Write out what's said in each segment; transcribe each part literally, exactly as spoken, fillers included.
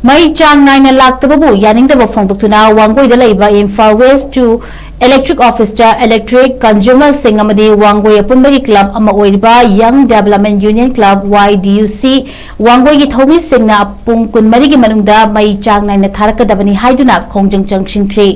ꯃꯩ ꯆꯥꯡ ꯅꯥꯏꯅ ꯂꯥꯛꯇꯕꯕꯨ ꯌꯥꯅꯤꯡꯗꯕ ꯐꯣꯡꯗꯣꯛꯇꯨꯅ ꯋꯥꯡꯒꯣꯏꯗ ꯂꯩꯕ ꯏꯝꯐꯥꯜ ꯋꯦꯁ ꯇꯨ ꯏꯂꯦꯛꯇ꯭ꯔꯤꯛ ꯑꯣꯐꯤꯁꯇ ꯏꯂꯦꯛꯇ꯭ꯔꯤꯛ ꯀꯟꯖꯨꯃꯔꯁꯤꯡ ꯑꯃꯗꯤ ꯋꯥꯡꯒꯣꯏ ꯑꯄꯨꯟꯕꯒꯤ ꯀ꯭ꯂꯕ ꯑꯃ ꯑꯣꯏꯔꯤꯕ ꯌꯪ ꯗꯦꯕꯂꯞꯃꯦꯟ ꯌꯨꯅꯤꯌꯟ ꯀ꯭ꯂꯕ, ꯋꯥꯏ ꯗꯤ ꯌꯨ ꯁꯤ, ꯋꯥꯡꯒꯣꯏꯒꯤ ꯊꯧꯃꯤꯁꯤꯡꯅ ꯄꯨꯡ ꯀꯨꯟꯃꯔꯤꯒꯤ ꯃꯅꯨꯡꯗ ꯃꯩ ꯆꯥꯡ ꯅꯥꯏꯅ ꯊꯥꯔꯛꯀꯗꯕꯅꯤ ꯍꯥꯏꯗꯨꯅ ꯈꯣꯡꯖꯪ ꯆꯪꯁꯤꯟꯈ꯭ꯔꯦ꯫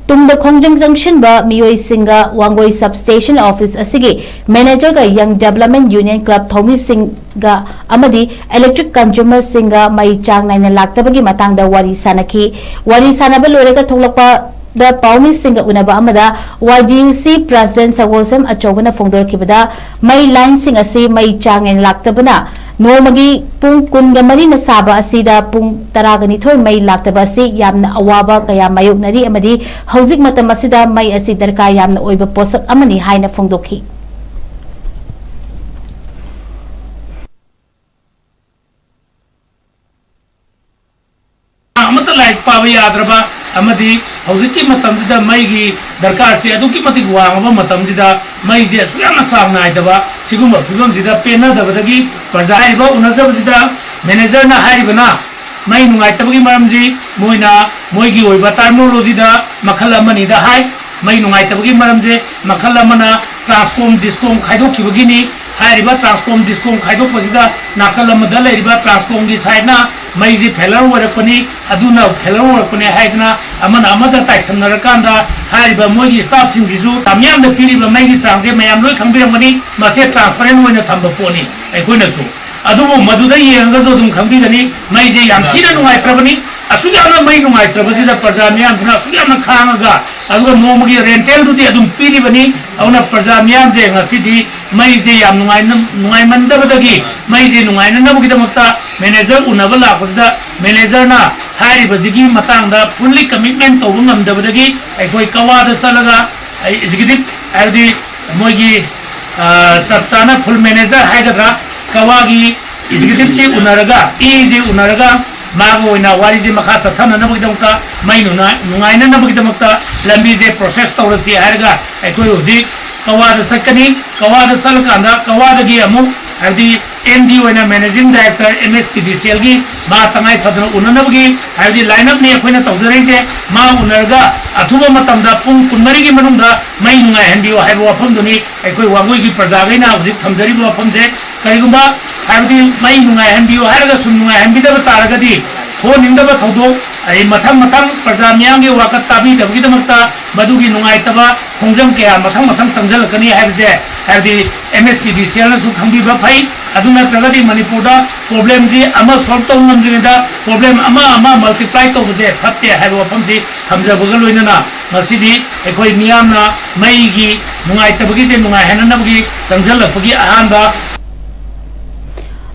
ꯇꯨꯡꯗ ꯈꯣꯡꯖꯪ ꯆꯪꯁꯤꯟꯕ ꯃꯤꯑꯣꯏꯁꯤꯡꯒ ꯋꯥꯡꯒꯣꯏ ꯁꯕꯁ꯭ꯇꯦꯁꯟ ꯑꯣꯐꯤꯁ ꯑꯁꯤꯒꯤ ꯃꯦꯅꯦꯖꯔꯒ ꯌꯪ ꯗꯦꯕꯂꯞꯃꯦꯟ ꯌꯨꯅꯤꯌꯟ ꯀ꯭ꯂꯕ ꯊꯧꯃꯤꯁꯤꯡꯒ ꯑꯃꯗꯤ ꯏꯂꯦꯛꯇ꯭ꯔꯤꯛ ꯀꯟꯖꯨꯃꯔꯁꯤꯡꯒ ꯃꯩ ꯆꯥꯡ ꯅꯥꯏꯅ ꯂꯥꯛꯇꯕꯒꯤ ꯃꯇꯥꯡꯗ ꯋꯥꯔꯤ ꯁꯥꯅꯈꯤ꯫ ꯋꯥꯔꯤ ꯁꯥꯅꯕ ꯂꯣꯏꯔꯒ ꯊꯣꯛꯂꯛꯄꯗ ꯄꯥꯎꯃꯤꯁꯤꯡꯒ ꯎꯅꯕ ꯑꯃꯗ ꯋꯥꯏ ꯗꯤ ꯌꯨ ꯁꯤ ꯄ꯭ꯔꯦꯁꯤꯗꯦꯟꯠ ꯁꯒꯣꯜꯁꯦꯝ ꯑꯆꯧꯕꯅ ꯐꯣꯡꯗꯣꯔꯛꯈꯤꯕꯗ, ꯃꯩ ꯂꯥꯏꯟꯁꯤꯡ ꯑꯁꯤ ꯃꯩ ꯆꯥꯡ ꯅꯥꯏꯅ ꯂꯥꯛꯇꯕꯅ ꯅꯣꯡꯃꯒꯤ ꯄꯨꯡ ꯀꯨꯟꯒ ꯃꯔꯤꯅ ꯁꯥꯕ ꯑꯁꯤꯗ ꯄꯨꯡ ꯇꯔꯥꯒ ꯅꯤꯊꯣꯏ ꯃꯩ ꯂꯥꯛꯇꯕ ꯑꯁꯤ ꯌꯥꯝꯅ ꯑꯋꯥꯕ ꯀꯌꯥ ꯃꯥꯌꯣꯛꯅꯔꯤ ꯑꯃꯗꯤ ꯍꯧꯖꯤꯛ ꯃꯇꯝ ꯑꯁꯤꯗ ꯃꯩ ꯑꯁꯤ ꯗꯔꯀꯥꯔ ꯌꯥꯝꯅ ꯑꯣꯏꯕ ꯄꯣꯠꯁꯛ ꯑꯃꯅꯤ ꯍꯥꯏꯅ ꯐꯣꯡꯗꯣꯛꯈꯤ꯫ ꯑꯃꯠꯇ ꯂꯥꯏꯔꯤꯛ ꯄꯥꯕ ꯌꯥꯗ꯭ꯔꯕ ꯑꯃꯗꯤ ꯍꯧꯖꯤꯛꯀꯤ ꯃꯇꯝꯁꯤꯗ ꯃꯩꯒꯤ ꯗꯔꯀꯥꯔꯁꯦ ꯑꯗꯨꯛꯀꯤ ꯃꯇꯤꯛ ꯋꯥꯡꯉꯕ ꯃꯇꯝꯁꯤꯗ ꯃꯩꯁꯦ ꯑꯁꯨꯛ ꯌꯥꯝꯅ ꯆꯥꯡ ꯅꯥꯏꯗꯕ ꯁꯤꯒꯨꯝꯕ ꯐꯤꯕꯝꯁꯤꯗ ꯄꯦꯟꯅꯗꯕꯗꯒꯤ ꯄ꯭ꯔꯖꯥ ꯍꯥꯏꯔꯤꯕ ꯎꯅꯖꯕꯁꯤꯗ ꯃꯦꯅꯦꯖꯔꯅ ꯍꯥꯏꯔꯤꯕꯅ ꯃꯩ ꯅꯨꯡꯉꯥꯏꯇꯕꯒꯤ ꯃꯔꯝꯁꯤ ꯃꯣꯏꯅ ꯃꯣꯏꯒꯤ ꯑꯣꯏꯕ ꯇꯔꯃꯤꯅꯣꯂꯣꯖꯤꯗ ꯃꯈꯜ ꯑꯃꯅꯤꯗ ꯍꯥꯏ꯫ ꯃꯩ ꯅꯨꯡꯉꯥꯏꯇꯕꯒꯤ ꯃꯔꯝꯁꯦ ꯃꯈꯜ ꯑꯃꯅ ꯇ꯭ꯔꯥꯟꯁꯀꯣꯝ ꯗꯤꯁꯀꯣꯝ ꯈꯥꯏꯗꯣꯛꯈꯤꯕꯒꯤꯅꯤ꯫ ꯍꯥꯏꯔꯤꯕ ꯇ꯭ꯔꯥꯟꯁꯀꯣꯝ ꯗꯤꯁꯀꯣꯝ ꯈꯥꯏꯗꯣꯛꯄꯁꯤꯗ ꯅꯥꯀꯜ ꯑꯃꯗ ꯂꯩꯔꯤꯕ ꯇ꯭ꯔꯥꯟꯁꯀꯣꯝꯒꯤ ꯁꯥꯏꯠꯅ ꯃꯩꯁꯤ ꯐꯦꯂꯔ ꯑꯣꯏꯔꯛꯄꯅꯤ, ꯑꯗꯨꯅ ꯐꯦꯂꯔ ꯑꯣꯏꯔꯛꯄꯅꯤ ꯍꯥꯏꯗꯅ ꯑꯃꯅ ꯑꯃꯗ ꯇꯥꯏꯁꯟꯅꯔꯀꯥꯟꯗ ꯍꯥꯏꯔꯤꯕ ꯃꯣꯏꯒꯤ ꯁ꯭ꯇꯥꯐꯁꯤꯡꯁꯤꯁꯨ ꯃꯤꯌꯥꯝꯗ ꯄꯤꯔꯤꯕ ꯃꯩꯒꯤ ꯆꯥꯡꯁꯦ ꯃꯌꯥꯝ ꯂꯣꯏ ꯈꯪꯕꯤꯔꯝꯒꯅꯤ꯫ ꯃꯁꯦ ꯇ꯭ꯔꯥꯟꯁꯄꯔꯦꯟ ꯑꯣꯏꯅ ꯊꯝꯕ ꯄꯣꯠꯅꯤ ꯑꯩꯈꯣꯏꯅꯁꯨ꯫ ꯑꯗꯨꯕꯨ ꯃꯗꯨꯗ ꯌꯦꯡꯉꯒꯁꯨ ꯑꯗꯨꯝ ꯈꯪꯕꯤꯒꯅꯤ, ꯃꯩꯁꯦ ꯌꯥꯝ ꯊꯤꯅ ꯅꯨꯡꯉꯥꯏꯇ꯭ꯔꯕꯅꯤ꯫ ꯑꯁꯨꯛ ꯌꯥꯝꯅ ꯃꯩ ꯅꯨꯡꯉꯥꯏꯇ꯭ꯔꯕꯁꯤꯗ ꯄ꯭ꯔꯖꯥ ꯃꯤꯌꯥꯝꯁꯤꯅ ꯑꯁꯨꯛ ꯌꯥꯝꯅ ꯈꯥꯡꯉꯒ, ꯑꯗꯨꯒ ꯅꯣꯡꯃꯒꯤ ꯔꯦꯟꯇꯦꯜꯗꯨꯗꯤ ꯑꯗꯨꯝ ꯄꯤꯔꯤꯕꯅꯤ꯫ ꯑꯗꯨꯅ ꯄ꯭ꯔꯖꯥ ꯃꯤꯌꯥꯝꯁꯦ ꯉꯁꯤꯗꯤ ꯃꯩꯁꯦ ꯌꯥꯝ ꯅꯨꯡꯉꯥꯏꯅ-, ꯅꯨꯡꯉꯥꯏꯃꯟꯗꯕꯗꯒꯤ ꯃꯩꯁꯦ ꯅꯨꯡꯉꯥꯏꯅꯅꯕꯒꯤꯗꯃꯛꯇ ꯃꯦꯅꯦꯖꯔ ꯎꯅꯕ ꯂꯥꯛꯄꯁꯤꯗ ꯃꯦꯅꯦꯖꯔꯅ ꯍꯥꯏꯔꯤꯕꯁꯤꯒꯤ ꯃꯇꯥꯡꯗ ꯐꯨꯜꯂꯤ ꯀꯃꯤꯠꯃꯦꯟ ꯇꯧꯕ ꯉꯝꯗꯕꯗꯒꯤ ꯑꯩꯈꯣꯏ ꯀꯋꯥꯗ ꯆꯠꯂꯒ ꯑꯦꯛꯖꯤꯀ꯭ꯌꯨꯇꯤꯚ ꯍꯥꯏꯕꯗꯤ ꯃꯣꯏꯒꯤ, ꯑ, ꯆꯞ ꯆꯥꯅ ꯐꯨꯜ ꯃꯦꯅꯦꯖꯔ ꯍꯥꯏꯒꯗ꯭ꯔꯥ, ꯀꯋꯥꯒꯤ ꯑꯦꯛꯖꯤꯀ꯭ꯌꯨꯇꯤꯚꯁꯤ ꯎꯅꯔꯒ, ꯏꯁꯤ ꯎꯅꯔꯒ ꯃꯥꯒ ꯑꯣꯏꯅ ꯋꯥꯔꯤꯁꯦ ꯃꯈꯥ ꯆꯠꯊꯅꯅꯕꯒꯤꯗꯃꯛꯇ, ꯃꯩ ꯅꯨꯡꯉꯥꯏ-, ꯅꯨꯡꯉꯥꯏꯅꯅꯕꯒꯤꯗꯃꯛꯇ ꯂꯝꯕꯤꯁꯦ ꯄ꯭ꯔꯣꯁꯦꯁ ꯇꯧꯔꯁꯤ ꯍꯥꯏꯔꯒ ꯑꯩꯈꯣꯏ ꯍꯧꯖꯤꯛ ꯀꯋꯥꯗ ꯆꯠꯀꯅꯤ꯫ ꯀꯋꯥꯗ ꯆꯠꯂꯀꯥꯟꯗ ꯀꯋꯥꯗꯒꯤ ꯑꯃꯨꯛ ꯍꯥꯏꯕꯗꯤ ꯑꯦꯝ ꯗꯤ ꯑꯣꯏꯅ managing director M S P D C ꯑꯦꯜꯒꯤ ꯃꯥ ꯇꯉꯥꯏ ꯐꯗꯅ ꯎꯅꯅꯕꯒꯤ ꯍꯥꯏꯕꯗꯤ ꯂꯥꯏꯟ ꯑꯞꯅꯤ ꯑꯩꯈꯣꯏꯅ ꯇꯧꯖꯔꯛꯏꯁꯦ꯫ ꯃꯥ ꯎꯅꯔꯒ ꯑꯊꯨꯕ ꯃꯇꯝꯗ ꯄꯨꯡ ꯀꯨꯟꯃꯔꯤꯒꯤ ꯃꯅꯨꯡꯗ ꯃꯩ ꯅꯨꯡꯉꯥꯏꯍꯟꯕꯤꯌꯨ ꯍꯥꯏꯕ ꯋꯥꯐꯝꯗꯨꯅꯤ ꯑꯩꯈꯣꯏ ꯋꯥꯡꯒꯣꯏꯒꯤ ꯄ꯭ꯔꯖꯥꯈꯩꯅ ꯍꯧꯖꯤꯛ ꯊꯝꯖꯔꯤꯕ ꯋꯥꯐꯝꯁꯦ꯫ ꯀꯔꯤꯒꯨꯝꯕ ꯍꯥꯏꯕꯗꯤ ꯃꯩ ꯅꯨꯡꯉꯥꯏꯍꯟꯕꯤꯌꯨ ꯍꯥꯏꯔꯒ ꯁꯨꯝ ꯅꯨꯡꯉꯥꯏꯍꯟꯕꯤꯗꯕ ꯇꯥꯔꯒꯗꯤ ꯊꯣꯛꯍꯟꯅꯤꯡꯗꯕ ꯊꯧꯗꯣꯛ ꯑꯩ ꯃꯊꯪ ꯃꯊꯪ ꯄ꯭ꯔꯖꯥ ꯃꯤꯌꯥꯝꯒꯤ ꯋꯥꯀꯠ ꯇꯥꯕꯤꯗꯕꯒꯤꯗꯃꯛꯇ ꯃꯗꯨꯒꯤ ꯅꯨꯡꯉꯥꯏꯇꯕ ꯈꯣꯡꯖꯪ ꯀꯌꯥ ꯃꯊꯪ ꯃꯊꯪ ꯆꯪꯁꯤꯜꯂꯛꯀꯅꯤ ꯍꯥꯏꯕꯁꯦ ꯍꯥꯏꯕꯗꯤ ꯑꯦꯝ ꯑꯦꯁ ꯄꯤ ꯗꯤ ꯁꯤ ꯑꯦꯜꯅꯁꯨ ꯈꯪꯕꯤꯕ ꯐꯩ꯫ ꯑꯗꯨ ꯅꯠꯇ꯭ꯔꯒꯗꯤ ꯃꯅꯤꯄꯨꯔꯗ ꯄ꯭ꯔꯣꯕ꯭ꯂꯦꯝꯁꯤ ꯑꯃ ꯁꯣꯜꯕ ꯇꯧꯕ ꯉꯝꯗ꯭ꯔꯤꯉꯩꯗ ꯄ꯭ꯔꯣꯕ꯭ꯂꯦꯝ ꯑꯃ ꯑꯃ ꯃꯜꯇꯤꯄ꯭ꯂꯥꯏ ꯇꯧꯕꯁꯦ ꯐꯠꯇꯦ ꯍꯥꯏꯕ ꯋꯥꯐꯝꯁꯤ ꯊꯝꯖꯕꯒ ꯂꯣꯏꯅꯅ ꯉꯁꯤꯗꯤ ꯑꯩꯈꯣꯏ ꯃꯤꯌꯥꯝꯅ ꯃꯩꯒꯤ ꯅꯨꯡꯉꯥꯏꯇꯕꯒꯤꯁꯦ ꯅꯨꯡꯉꯥꯏꯍꯟꯅꯅꯕꯒꯤ ꯆꯪꯁꯤꯜꯂꯛꯄꯒꯤ ꯑꯍꯥꯟꯕ